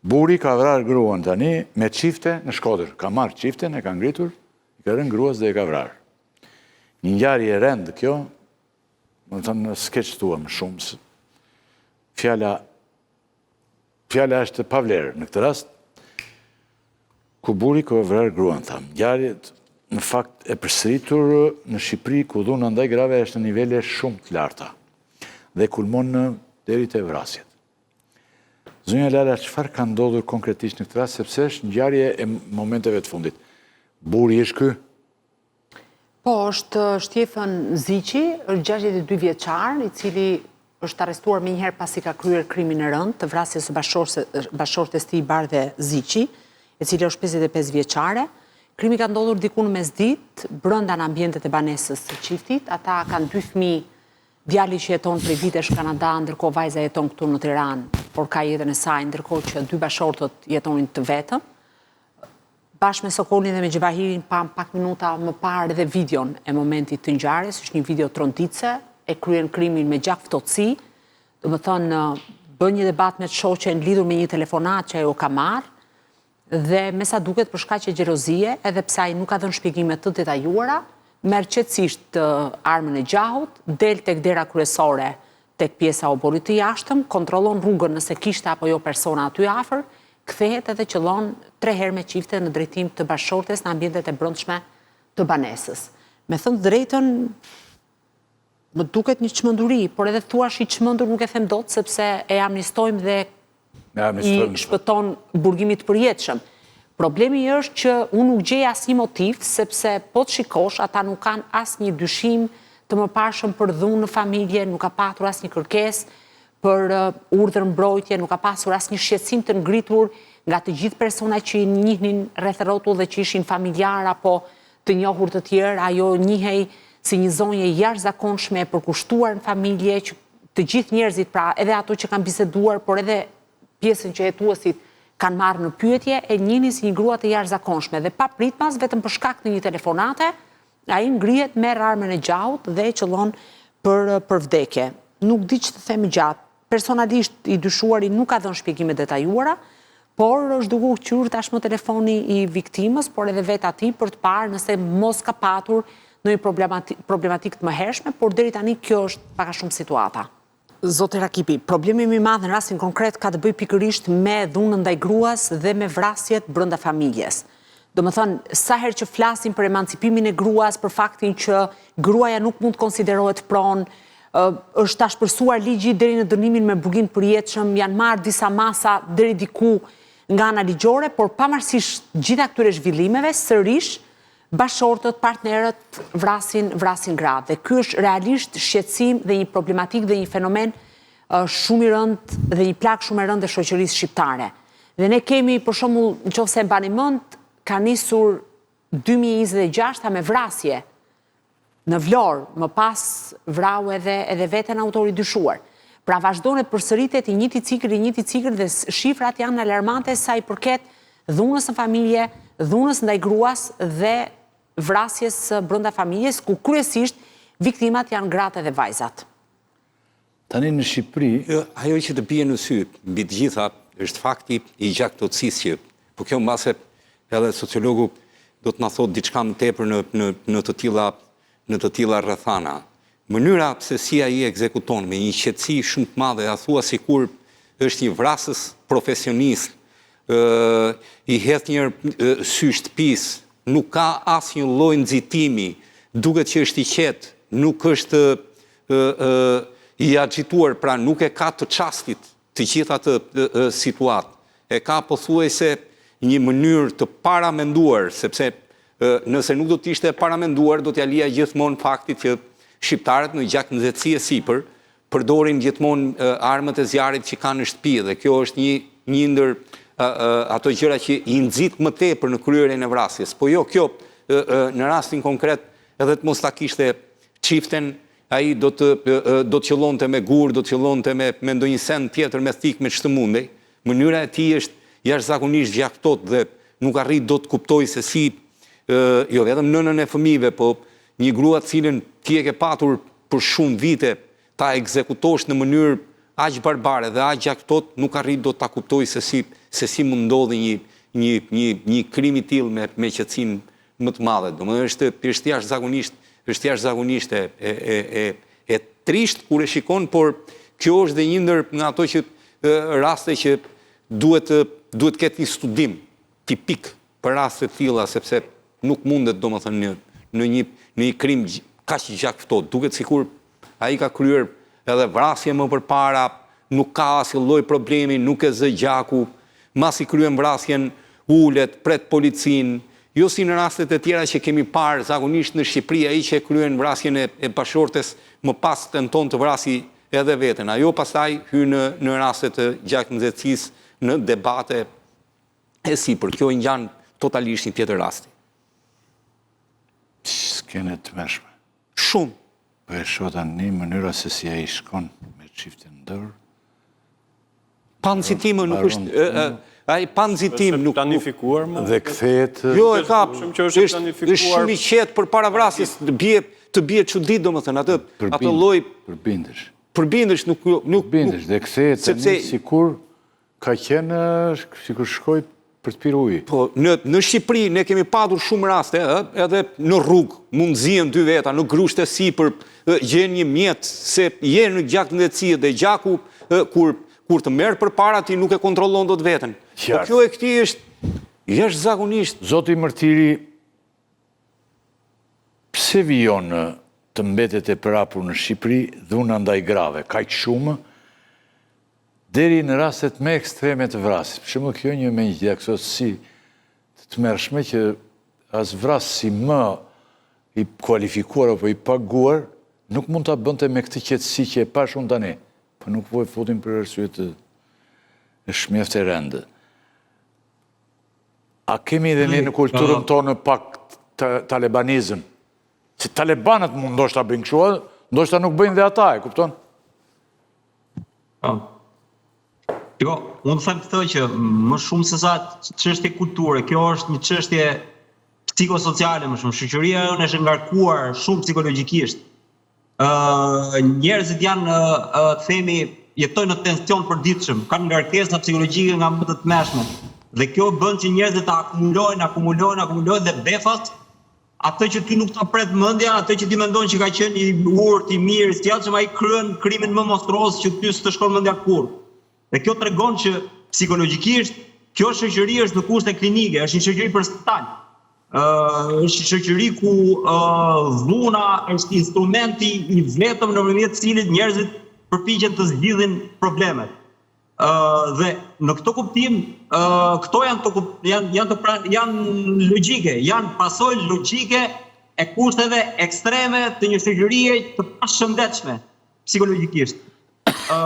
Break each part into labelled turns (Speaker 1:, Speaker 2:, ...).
Speaker 1: Burri ka vrarë gruan tani me çifte në Shkodër. Ka marrë çiften, e ka ngritur, i ka rënë gruas dhe e ka vrarë. Një ngjarje e rëndë kjo, domethënë s'ke ç'thua më shumë. Fjala fjala është pa vlerë në këtë rast. Ku burri ka vrarë gruan, thamë. Ngjarje në fakt e përsëritur në Shqipëri ku dhuna ndaj grave është në nivele shumë të larta dhe kulmon në deri te vrasjet. Zonja Lala, çfarë ka ndodhur konkretisht në këtë rast, sepse është ngjarje e momenteve të fundit. Burri është ky?
Speaker 2: Po, është Shtjefën Ziqi, është 62 vjeçar, i cili është arrestuar menjëherë pasi ka kryer krimin e rëndë të vrasjes së bashkëshortes tij Bardhe Ziqi, e cila është 55 vjeçare. Krimi ka ndodhur diku në mesditë, brenda në ambientet e banesës së çiftit. Ata kanë dy fëmijë Djali që jeton prej vitesh në Kanada, ndërkohë vajza jeton këtu në Tiranë, por ka jetën e saj, ndërkohë që dy bashkëshortët jetonin të vetëm. Bashkë me Sokolin dhe me Xhevahirin pamë pak minuta më parë edhe videon e momentit të ngjarjes, është një video tronditëse, e kryen krimin me gjakftohtësi, domethënë bën një debat me të shoqen lidhur me një telefonatë që ajo ka marrë, Dhe me sa duket për shkaqe xhelozie, edhe pse ai nuk ka dhënë shpjegime të detajuara, merr qetësisht armën e gjahut, del tek dera kryesore tek pjesa e oborrit të jashtëm, kontrollon rrugën nëse kishte apo jo persona aty afër, kthehet edhe qëllon tre herë me çifte në drejtim të bashkëshortes në ambientet e brendshme të banesës. Me thënë të drejtën, më duket një çmenduri, por edhe thuash i çmendur nuk e them dot sepse e amnistojmë dhe i shpëton burgimit të përjetshëm. Problemi është që unë nuk gjej asnjë motiv, sepse po të shikosh, ata nuk kanë asnjë dyshim të mëparshëm për dhunë në familje, nuk ka patur asnjë kërkesë për urdhër mbrojtje, nuk ka pasur asnjë shqetësim të ngritur nga të gjithë personat që i njihnin rreth rrotull dhe që ishin familjarë apo të njohur të tjerë, ajo njihej si një zonjë e jashtëzakonshme e përkushtuar në familje, që të gjithë njerëzit, pra edhe ato që kanë biseduar, por edhe pjesën që hetuesit kanë marrë në pyetje, e njihnin si një grua të jashtëzakonshme dhe papritmas vetëm për shkak të një telefonate, ai ngrihet, merr armën e gjahut dhe e qëllon për për vdekje. Nuk di ç'të them më gjatë. Personalisht i dyshuari nuk ka dhënë shpjegime të detajuara, por është duke u këqyrur tashmë telefoni i viktimës, por edhe vetë atij për të parë nëse mos ka patur ndonjë problematikë të mëhershme, por deri tani kjo është pak a shumë situata. Zoti Rakipi, problemi më i madh në rastin konkret ka të bëjë pikërisht me dhunën ndaj gruas dhe me vrasjet brenda familjes. Domethënë, sa herë që flasim për emancipimin e gruas, për faktin që gruaja nuk mund të konsiderohet pronë, është ashpërsuar ligji deri në dënimin me burgim të përjetshëm, janë marrë disa masa deri diku nga ana ligjore, por pavarësisht gjitha këtyre zhvillimeve, sërish bashkëshortët, partnerët vrasin, vrasin gratë. Dhe ky është realisht shqetësim dhe një problematikë dhe një fenomen shumë i rëndë dhe një plagë shumë e rëndë e shoqërisë shqiptare. Dhe ne kemi, për shembull, në qoftë se e mbani mend, ka nisur 2026-a me vrasje në Vlorë, më pas vrau edhe edhe veten autori i dyshuar. Pra vazhdon e përsëritet i njëjti cikël, i njëjti cikël dhe shifrat janë alarmante sa i përket dhunës në familje, dhunës ndaj gruas dhe vrasjes brenda familjes, ku kryesisht viktimat janë gratë dhe vajzat.
Speaker 1: Tani në Shqipëri...
Speaker 3: Ajo që të bie në sy, mbi të gjitha, është fakti i gjakftohtësisë që, po kjo mbase edhe sociologu do të na thotë diçka më tepër në në në të tilla në të tilla rrethana. Mënyra se si ai ekzekuton me një qetësi shumë të madhe, a thua sikur është një vrasës profesionist, ë i hedh një sy shtëpisë, nuk ka asnjë lloj nxitimi, duket që është i qetë, nuk është i agjituar, pra nuk e ka të çastit të gjithë atë situatë. E ka pothuajse një mënyrë të paramenduar, sepse nëse nuk do të ishte e paramenduar, do t'ia lija gjithmonë faktit që shqiptarët në gjaknxehtësi e sipër përdorin gjithmonë armët e zjarrit që kanë në shtëpi dhe kjo është një një ndër ato gjëra që i nxit më tepër në kryerjen e vrasjes. Po jo, kjo në rastin konkret edhe të mos ta kishte çiften, ai do të do të qëllonte me gur, do të qëllonte me me ndonjë send tjetër, me thikë, me ç'të mundej. Mënyra e tij është jashtëzakonisht gjakftohtë dhe nuk arrij dot të kuptoj se si jo vetëm nënën e fëmijëve, po një grua të cilën ti e ke patur për shumë vite ta ekzekutosh në mënyrë aq barbare dhe aq gjakftohtë, nuk arrij dot ta kuptoj se si se si mund ndodhi një një një një krim i tillë me me qetësinë më të madhe. Domethënë është është jashtëzakonisht është jashtëzakonisht e e e e e trishtë kur e shikon, por kjo është dhe një ndër nga ato që raste që duhet duhet të ketë një studim tipik për raste të tilla sepse nuk mundet domethënë në në një në një krim kaq gjakftohtë. Duket sikur ai ka kryer edhe vrasje më përpara, nuk ka asnjë lloj problemi, nuk e zë gjaku, masi kryen vrasjen, ulet, pret policinë, jo si në rastet e tjera që kemi parë zakonisht në Shqipëri ai që e kryen vrasjen e, e bashkëshortes më pas tenton të vrasi edhe veten. Ajo pastaj hyn në në raste të gjaknxehtësisë, në debate e sipër. Kjo i ngjan totalisht një tjetër rasti.
Speaker 1: Skenë e tmerrshme.
Speaker 3: Shumë.
Speaker 1: Po e shoh tani mënyra se si ai shkon me çifte në dorë.
Speaker 3: Pa nxitim nuk është ai pa nxitim nuk
Speaker 4: planifikuar më.
Speaker 1: Dhe kthehet
Speaker 3: Jo, e ka është është shumë i qetë përpara vrasjes, të bie të bie çudi domethënë atë atë lloj
Speaker 1: përbindësh.
Speaker 3: Përbindësh nuk nuk
Speaker 1: përbindësh dhe kthehet tani sikur Ka qenë sikur shkoi për të pirë
Speaker 3: ujë. Po, në në Shqipëri ne kemi patur shumë raste, ë, edhe në rrugë mund zihen dy veta, në grusht e sipër, gjen një mjet se je në gjaknxehtësi dhe gjaku ë, kur kur të merr përpara ti nuk e kontrollon dot veten. Po kjo e këtij është jashtëzakonisht.
Speaker 1: Zoti Mërtiri, pse vijon të mbetet e përhapur në Shqipëri dhuna ndaj grave kaq shumë? Deri në rastet më ekstreme të vrasjes. Për shembull, kjo një me një gjakftohtësi të tmerrshme që as vrasësi më i kualifikuar apo i paguar nuk mund ta bënte me këtë qetësi që e pashë unë tani. Po nuk po e futim për arsye të është mjaft e rëndë. A kemi edhe ne në kulturën tonë pak talebanizëm? Se talebanët mund ndoshta bëjnë kështu, ndoshta nuk bëjnë dhe ata, e kupton?
Speaker 5: Po. Jo, unë them këtë që më shumë se sa çështje kulture, kjo është një çështje psikosociale më shumë. Shoqëria jonë është ngarkuar shumë psikologjikisht. Ë uh, njerëzit janë uh, të themi jetojnë në tension të përditshëm, kanë ngarkesa psikologjike nga më të tmerrshme. Dhe kjo bën që njerëzit të akumulojnë, akumulojnë, akumulojnë dhe befas Atë që ty nuk ta pret mendja, atë që ti mendon që ka qenë i urtë, i mirë, i sjellshëm, ai kryen krimin më monstruoz që ty s'të shkon mendja kurrë. Dhe kjo tregon që psikologjikisht kjo shoqëri është në kushte klinike, është një shoqëri për spital. Ë është një shoqëri ku ë dhuna është instrumenti i vetëm nëpërmjet të cilit njerëzit përpiqen të zgjidhin problemet. Dhe në këtë kuptim, këto janë të janë janë të pra, janë logjike, janë pasojë logjike e kushteve ekstreme të një shoqërie të pashëndetshme psikologjikisht. Ë,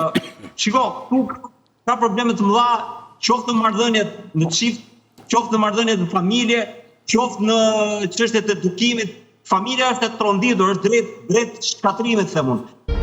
Speaker 5: shiko, këtu ka probleme të mëdha, qoftë në marrëdhëniet në çift, qoftë në marrëdhëniet në familje, qoftë në çështjet e edukimit, familja është e tronditur, është drejt drejt shkatërrimit them unë.